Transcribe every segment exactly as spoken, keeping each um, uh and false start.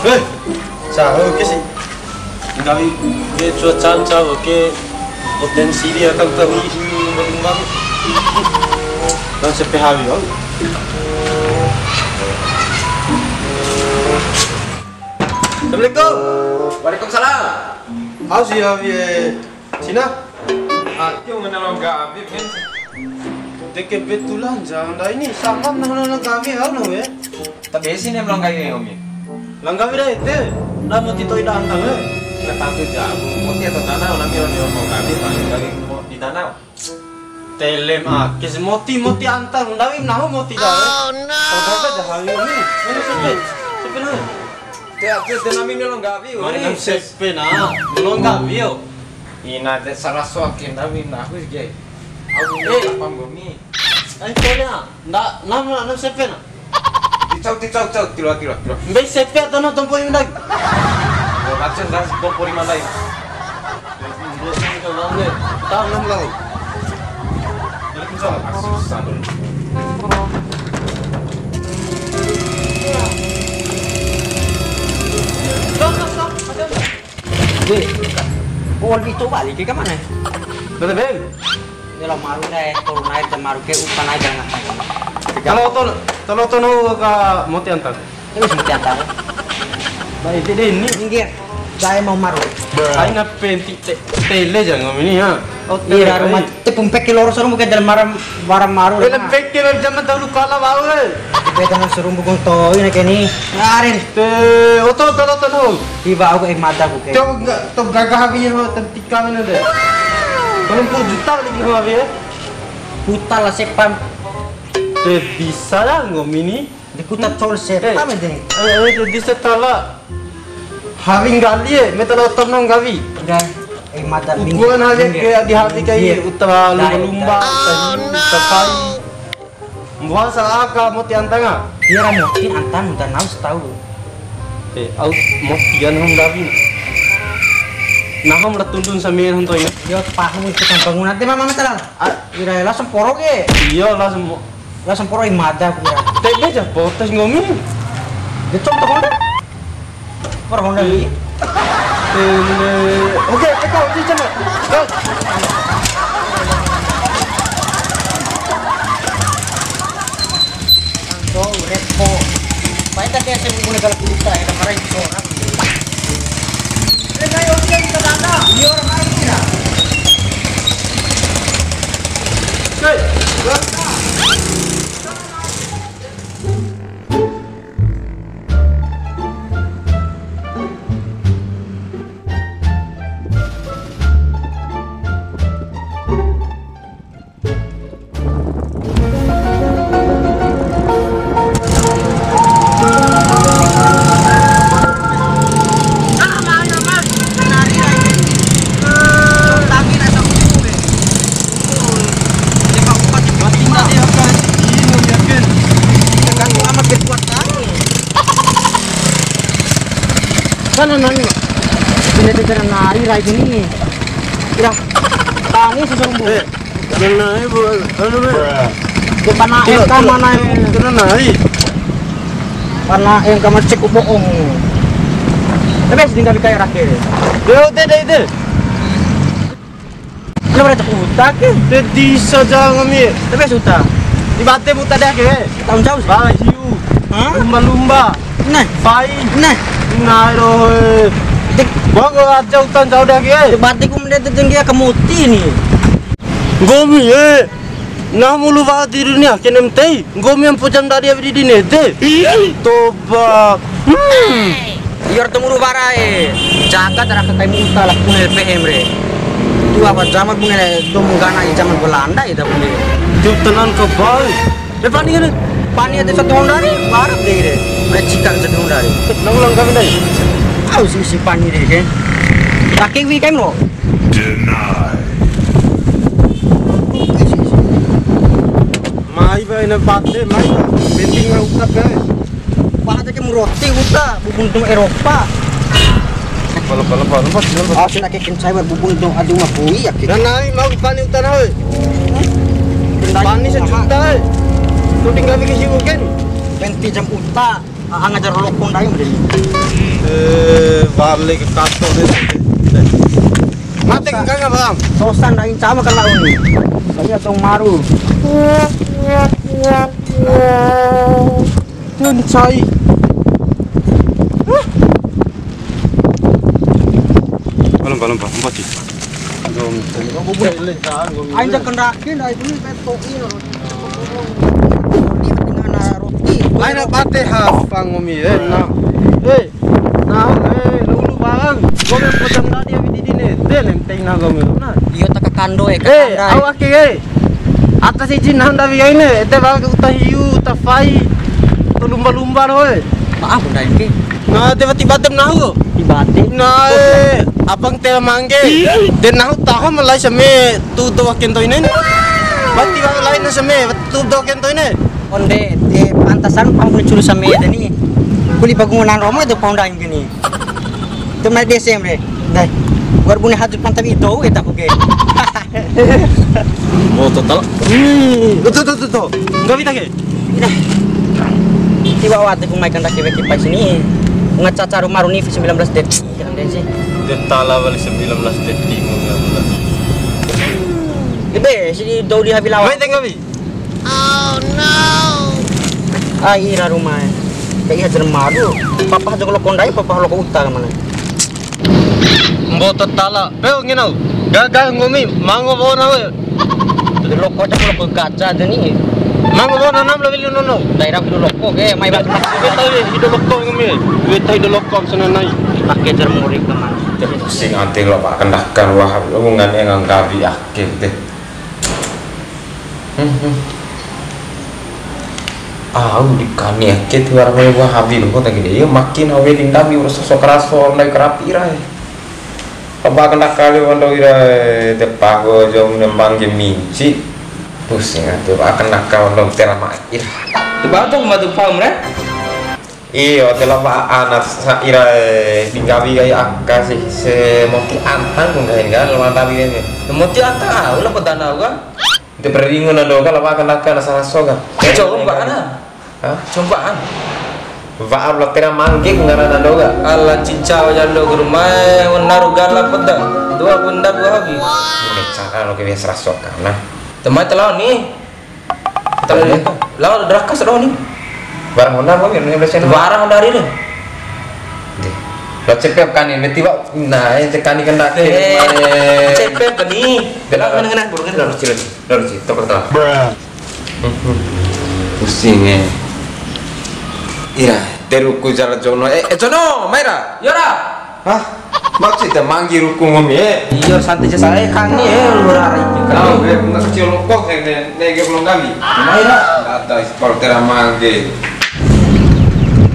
Eh, sahu ke si. Nggawi ke cuaca, sahu ke potensi dia kan tahu. Bang sepe hawi, oh. Assalamualaikum. Waalaikumsalam. Au si hawi, eh, Cina? Ake ngena lao nggawi, men. De kebetulan ja, ndai ni sama nahu lao nggawi, au nahu, eh. Tabe si ne'e lao nggawi, Om? Lao nggawi ra ede, nda moti to'i da anta, eh. Nggak tahu ja, moti atau tanah, nami lao nggawi, paling nggawi di tanah. Telem ake si moti, moti anta, ndawi nahu moti da, eh. Oh, no. Tahu ja hawi ni, ini sepe, sepe nahu. Te ake de nami lao nggawi, mana ori. Sepe na, lao nggawi, yo. Ina de saraso ake ndawi nahu ke. Au, eh, apa nggomi? Ai, tanya. Nda, nam, nam sepe na? Ticau, ticau, cau, tilo, tilo, tilo. Mbei sepe atau na tompo yang ndai? Oh, baca ndas tompo lima ndai. Tahu nam lau. Waalaikumsalam. Ah, susah dong. Weh, oh, lebih coba lagi ke mana? Betul, Bang. Ini lo maru deh, turun air dan maru ke upan air dan ngapain? Kalau to, kalau to nau ka moti anta. Ini mesti anta. Baik, jadi ini. Minggir. Saya mau maru. Aina penti te-, tele jangan ini ya. Oh, iya, tele, rumah. Ai. Te pumpe ke loro sarumbu ke dalam maram, maram maru. Eh, lembek ke dalam zaman dahulu kala bau, eh. Te tangan sarumbu kong to, ini ke ni. Arin. Te, oto, oto, oto, oto. Tiba aku, eh, mata aku ke. Coba enggak, to gagah habis, oh, tentikang ini deh. Enam puluh juta lagi habis, ya. Putar lah sepan. Te bisa lah, nggomi ni. Di kuta col sepa, eh, mede. Eh, eh, di setala hawi nggali, eh, metala otom no nggawi. Udah, eh, mada. Ukuran hawi ke di hawi kai, uta lumba-lumba, uta, uta pai. Mbuha sa aka moti antanga. Iya, ra moti antang, uta nau setau. Eh, au moti jan hom nggawi. Nahom la tundun samen hom to'i. Yo, paham itu kan bangunan. Te mama metala. Ah. Ira, langsung poro ke. Iya, langsung mo- Lah, samporo i mada ku ira. Tebe ja potes nggomi. Becok to Honda. Ora Honda ni. Tele. Oke, teko, di sana. Go. Anto, repo. Pai tadi saya mulai kalau kita, ya, kemarin seorang. Iya, orang lain, ya. Hei. Sana nani. Bila tu cara nari rai ni. Ira. Tani sesuatu. Eh, nai, bu, anu, be. Dia panah, eh, ka mana, eh? Kena nai. Panah, eh, ka mana cek bohong. Tapi sedang kami kayak rakyat. Yo, deh, deh, deh. Lu berarti uta ke? Te disa ja nggomi. Tapi suta. Di bate muta deh ke. Tahun jauh sih. Ba hiu. Hah? Lumba-lumba. Nah. Pai. Nah. Nah, roh. Dik. Ba ko aja utan jauh deh ke. Di bate ku mende te tinggi ke moti ni. Nggomi, eh. Nah, mulu wa di dunia ke nem tei. Nggomi ampo jam dari abdi di nede. Toba. Hmm. Iyo, temuru wara e. Jaga tara ka kai muta la kunel P M re. Tu apa zaman kunel dom gana zaman Belanda ita kunel. Jam tenan ke bal. Be pani kan? Pani ada satu Honda ni, barat deh re. Ada cita satu Honda ni. Nang ulang kami dai. Au si, si pani deh ke. Laki wi kan lo. Mai ba ina bate, mai ba. Penting lah uta be. Paha take mu roti uta, bubun tung Eropa. Kalau, kalau, kalau, kalau, kalau. Ah, sina ke kin cyber bubun tung adu ma bui ya ke. Dan nai mau pani uta na, oi. Pani sejuta, oi. Tu tinggal bikin si mungkin. Penti jam uta. Ah, ngajar loko ndai mending. Eh, balik ke kantor deh. Mate ke kagak, Bang? Sosa ndai cama kena uni. Saya tong maru. Itu nicai. Belum, belum, Bang. Empat sih. Aja kendaki ndai dulu, peto. Ini dengan roti. Lain apa teh, ha, Bang Ngomi, eh, nah. Eh, nah, eh, lu, lu, Bang. Gua yang potong tadi, habis di sini. Deh, nenteng nah, gua, nah. Iyo, tak kando, eh, eh, kakanda, eh. Awak ke, eh. Atas izin nah, ndawi aine, ete, Bang, uta hiu, uta fai, uta lumba-lumba, doh, eh. Maaf, udah, ini. Nah, tiba-tiba tem nahu. Tiba-tiba. Nah, eh, abang tela mangge. De nahu taho malai same tu do wakin to inen. Bati wa lain same tu do wakin to inen. Onde, de pantasan pang curu same de ni. Kuli bagungunan romo de pang dain gini. Te mai D C M re. Dai. War bune hajut pantawi do eta ku ke. Oh, total. Hmm, betul, betul, betul. Enggak bisa ke? Nah. Tiba waktu ku mai kandake weki pai sini. Ngacaca rumah runi sembilan belas detik. Jangan deh sih. Dia tala balik sembilan belas detik, mau nggak pula. Ebe, sini dou di habi lawan. Mai tengah, Bi. Oh, no. Ah, ira rumah. Kayak iya jerman. Papa aja kalau kondai, papa kalau ke utara mana? Mboto tala, peu ngenau. Gaga nggomi, mango bona we. Loko aja, loko kaca aja ni. Mango bona nam lawili nono. Daerah kudu loko ke, mai batu. Weta we, hido loko nggomi. Weta hido loko, sana nai. Pakai jermuri ke mana? Pusing ati lo, Pak, kendakan wah, lu ngane nganggawi ake deh. Hmm, hmm. Au di kani ake tiwara mai wahabi doho ta gede. Iyo, makin awe di ndawi ura sosok raso ndai karapi ira. Apa kena kali wando ira, eh, de pago jom nembang ge minci. Pusing atu, apa kena kali wando tera mai ira. Tu batu ma tu paham re? Iyo, tela ba ana sa ira, eh, di nggawi kai aka sih, se moti antang ku nggahi kan, lo mantawi ini. Moti antang, ah, ulah pedana gua. Ede peringu na doga la wa'a kanaka na saraso ka. Coba ana. Hah? Coba an. Wa'a la tera mangge ku ngarana doga. Ala cinca wa jando guru mae, wena ru gala peda. Dua bunda dua hobi. Ini cara lo ke biasa saraso ka, nah. Temai telaon ni. Telaon ni. Lao drakas doho ni. Barang Honda apa, Mir? Ini biasanya. Barang Honda hari ni. Deh. Lo cepet kan ini, tiba, nah, ini kani kena. Eh, cepet kan ni. Bela kan kena, burungnya dalam kecil. Dalam kecil, toko toko. Pusing, eh. Ira, teruku jala jono. Eh, eh, jono, mai ra? Yo ra. Hah? Maksudnya manggi ruku ngomi, eh? Iya, santai ja sae kani, eh, lu ra ra iki. Tahu, be, nggak kecil lokok, eh, ne, ne, ge belum kami. Mai ra. Kata ispal tera mangge.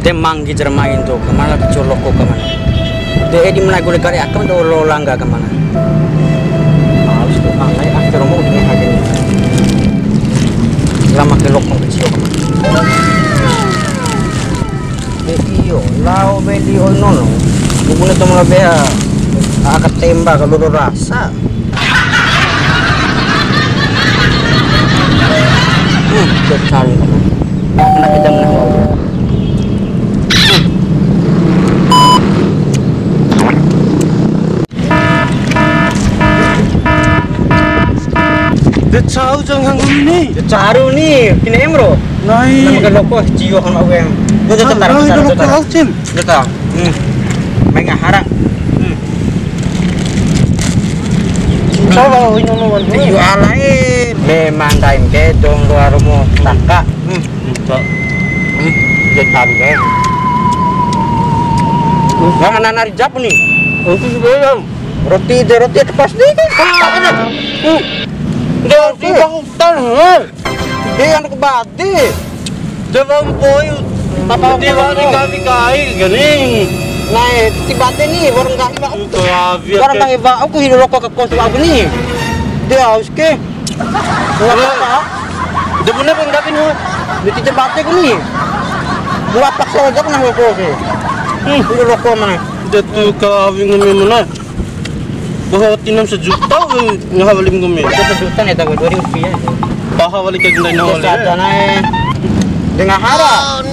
De manggi jermain tu, kemana kecil lokok kemana? De, eh, di mana gule kare akam do lo langga kemana? Harus tu, ah, naik akhir mau di haji. Lama ke lokok kecil kemana? De iyo, lao weli oi nono. Bune tomo la beha. Aka temba ka loro rasa. Hmm, kecari. Kena kita menang. De cau jang hanggu ni. De caru ni, kine em ro. Nai. Nama ke loko cio hama uem. Yo, yo, tarik, tarik, tarik. Cin. Yo, ta. Hmm. Mai ngahara. Hmm. Cau, ini mau. Iyo, alai. Memang kain ke dong luar mo taka. Hmm. Buka. Hmm, dia tahu, eh. Nah, anak-anak di Jap nih. Itu juga, ya. Roti, dia roti itu pasti kan. Ah, ada. Hmm. Dia roti bang hutan, eh. Dia yang ke bati. Dia bang boy. Apa dia bang kami kai, gini. Nah, tiba nih, orang kami bang. Itu habis. Orang kami bang, aku hidup rokok ke kos aku nih. Dia haus ke. Nggak apa-apa. Udah bener kan, nggak bener? Bikin cepatnya gini. Gua paksa aja kena rokok sih. Hmm, udah rokok mana? Udah tuh kawin ini mana? Bahwa tinam sejuta, eh, nyawa beli ngomel. Itu sejuta nih, tak dua ribu rupiah. Paha balik ke gendai nawa. Terus ada naik. Dengan harap.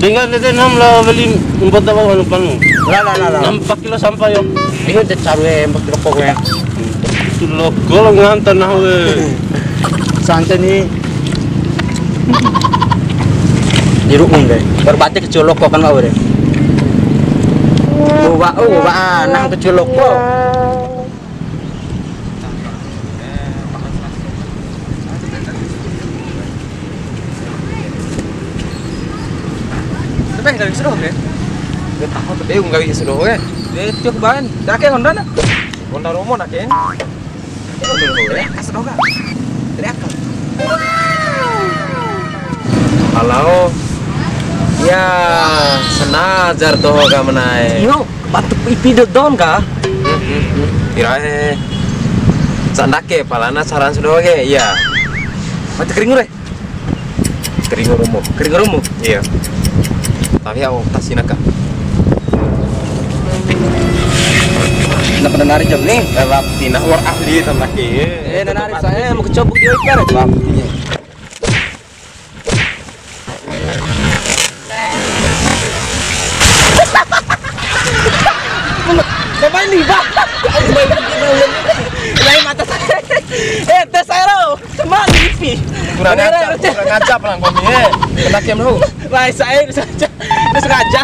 Tinggal tete nam la weli empat apa anu panu. La, la, la, la. Nampak kilo sampah yo. Iyo, te caru e, empat kilo kok e. Itu loko lo nganta nahu e. Santai ni. Jeruk ni, deh. Baru batik kecil loko kan, Pak, deh. Oh, Pak, oh, Pak, ah, nah, kecil loko. Tapi dari seru, oke. Dia tahu, tapi aku nggak bisa seru, oke. Dia tiup ban. Cake Honda na. Honda Romo na, Ken. Honda Romo, ya. Kasih tau, Kak. Dari akal. Halo. Ya, senajar doho ka ma na'e. Iyo, batu ipi dodon ka? Irae. Sandake, palana saran sudah oke, iya. Mati keringu re. Keringu rumu. Keringu rumu? Iya. Tapi aku tas sini, Kak. Nak kena nari jam ni? Lap tina war ahli sandake. Eh, nanari saya mau kecobok dia, Kak. Lap tina. Pemain nih, Bang. Lain mata saya. Eh, tes aero. Cuma lipi. Kurang ajar, kurang ajar pelang komi, eh. Kena kem lu. Lain saya saja. Ini sengaja.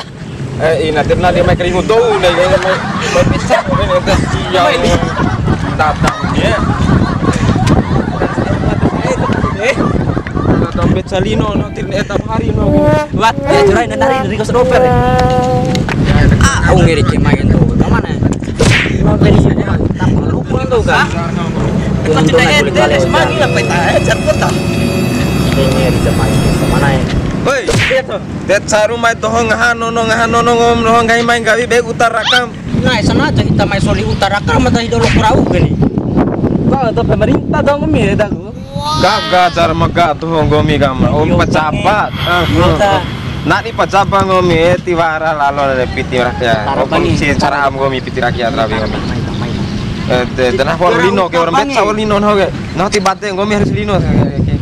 Eh, ina tirna dia mai keringu tuh, udah ya, mai, mai pisah, mai, mai, iya, mai, ini. Datang, ya. Eh. Udah dompet salino, no, tirna eta hari, no. Wat, ya, cerai, nanari, dari kos doper, ya. Ah, aku ngeri cek main tuh, kemana? Lupa tuh, kan? Untung aku balik. Ini ngeri cek main, kemana, ya? Woi, iya tuh. De caru mai doho ngaha nono, ngaha nono, ngom doho nggahi mai nggawi be uta rakam. Na'e sana aja kita mai soli uta rakam, mata hido lo perahu gini. Wah, itu pemerintah dong, nggomi ya, dago. Gaga cara mega doho nggomi kama. Om pejabat. Ah, ah. Nadi pejabat nggomi, eh, tiwara lalo dari piti rakyat. Om si cara am nggomi piti rakyat rawi nggomi. Eh, de, de nah, wa'ur lino ke, orang beca wa'ur lino nahu ke. Nahu ti bade nggomi harus lino.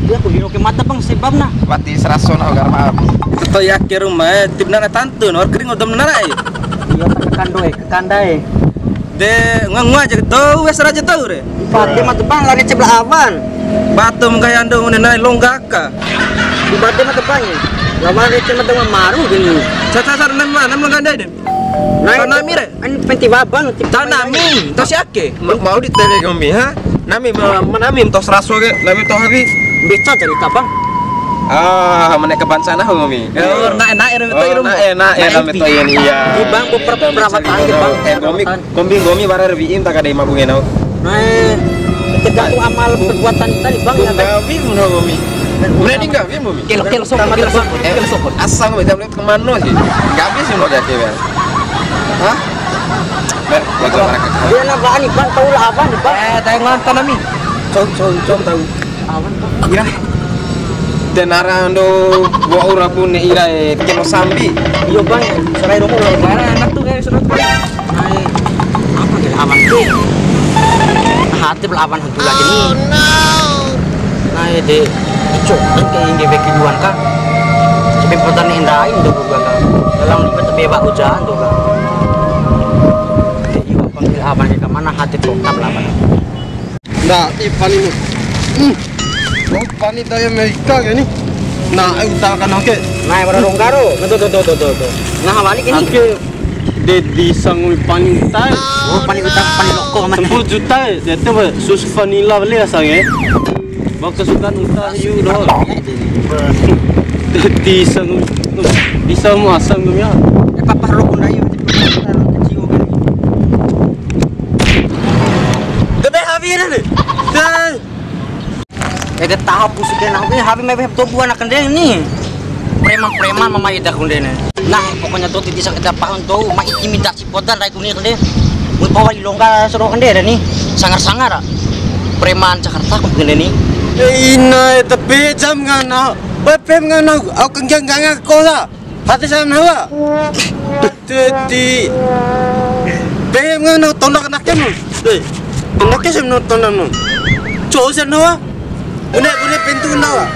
Iya, ku lino ke mata, Bang, sebab nah. Wati seraso nahu, gar maaf. Toto yake ruma, eh, tip nana tantu, nor kering odom nana, eh. Iya, ke kando, eh, ke kanda, eh. De, ngua, ngua aja, tau, wes raja tau, re. Bade mata, Bang, lari cebla awan. Batu mengkayando, ngune nai longgaka. Di bade mata, Bang, eh. Lawan receh mata, maru gini. Sa, sa, sa, nam, nam longganda, de. Nah, tanami re. Ani penti wabang, tanami. Tos yake. Ma-, mau di tere nggomi, ha? Nami ma-, ma-, nami tos raso ke, nami tos hari. Beca cerita, Bang. Ah, mene kebangsaan aku nggomi. Eh, nae, nae, nae, nae, nae, nae, nae, iya. Di Bang, ku per-, perawatan, di Bang. Eh, nggomi, nggomi, nggomi, bara rebi'in tak ada yang mabungi nau. Nah, eh, tergantung amal perbuatan kita, di Bang, ya, Bang. Nggomi, nggomi. Berani nggomi, nggomi. Kelo, kelo, sopo, kelo, sopo, kelo, sopo. Asam, jam Kemano sih? Nggak habis mau jadi, Bel. Hah? Bel, gua coba rekam. Dia na bani, Bang, tahu lah apa nih, Bang? Eh, tahu ngantan ami. Cong, cong, cong, tahu. Awan, Bang. Iya. Denara ando, gua ura pun ira, eh, keno sambi. Iyo, Bang, serai rokok, Bang. Mana enak tuh, kayak serot. Ai, apa ke awan ke? Hati belawan hantu lagi ni. Ai, de, ico, ke ingge beki duan ka. Cepe potan ni ndai ndo gua ka. Dalam libat be ba ujan tu ka. De, iwa panggil awan ke mana hati tetap lawan. Nda, i pani mu. Hmm. Oh, pani dari Amerika ke ni. Nah, eh, uta kan oke. Nah, bara ronggaro. Tuh, tuh, tuh, tuh, tuh, tuh. Nah, wali ke ni. Oke. De di sangui pani uta. Oh, pani uta, pani loko, Mas. Sepuluh juta, ya, itu, Pak. Susu vanilla beli ya, sang, ya. Bang, kesukaan uta, yu, doh. De di sangui, bisa mau asam, ya. Eh, papa, rokok, nah, iya, kecil, kan. Tebe, habis, nih. Dah. Ede taho pusu ke nahu ke, habi mai to buana kande ni. Preman-preman mama ida kande ne. Nah, pokoknya to titi sak eda pahun to, ma intimidasi podan rai kuni kande. Mun pawa di longga soro kande ada ni. Sangar-sangar. Preman Jakarta ku kande ni. Eh, ina, eh, tapi jam ngana. Wah, pem ngana. Au kenggang nganga kola. Hati sa nawa. Teti. Be nga na tonda kena kenu. Eh, kena ke sem no tonda no. Cowok sa nawa. Bune, bune pintu nawa.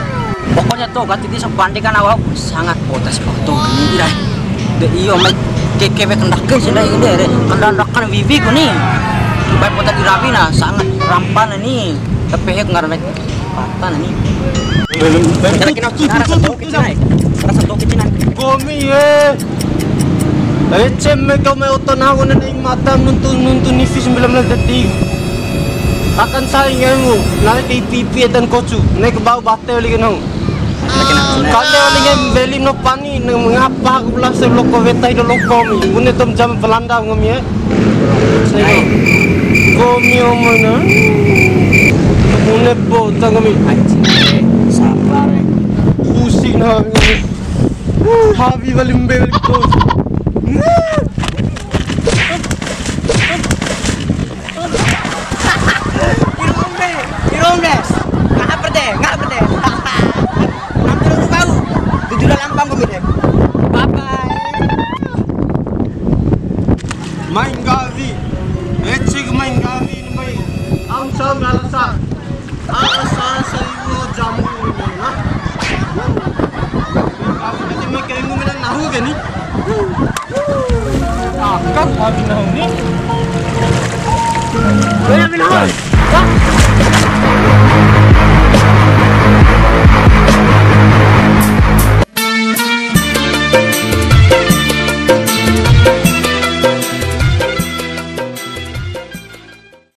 Pokoknya to, kati di sampande kan awak sangat potes waktu ini, ira. De iyo, mai keke we kendake sih, ndai ini, re. Kendandakkan wiwi ku ni. Baik potes di rawi na, sangat rampan ni. Tapi hek ngarana patah ni. Kira kira rasa tau kecil, ai. Rasa tau kecil, ai. Gomi, eh. Ece me kau me oto nahu na nai mata nuntu, nuntu nifi sembilan belas detik. Akan sai ngemu, nai ke ipi-ipi edan kocu, nai ke bau bate wali kenong. Kande wali ngem beli no pani, nang mengapa aku belas loko wetai do loko mi. Bune tom jam Belanda ngomi ya. Sai ngomi omona. Bune po ta ngomi. Anjing, sabar, eh. Pusing na ngomi. Habi wali mbe wali terus. Irung deh, irung deh. Ngapa deh, ngapa deh. Nanti lu tahu. Jujur lampang kau deh. Bye bye. Main gavi. Ecik main gavi ini main. Am sam alasan. Alasan seribu jamu ini, nah. Aku tadi main kayak ngomongin nahu gini. Akan habis nahu ni. Banyak nahu.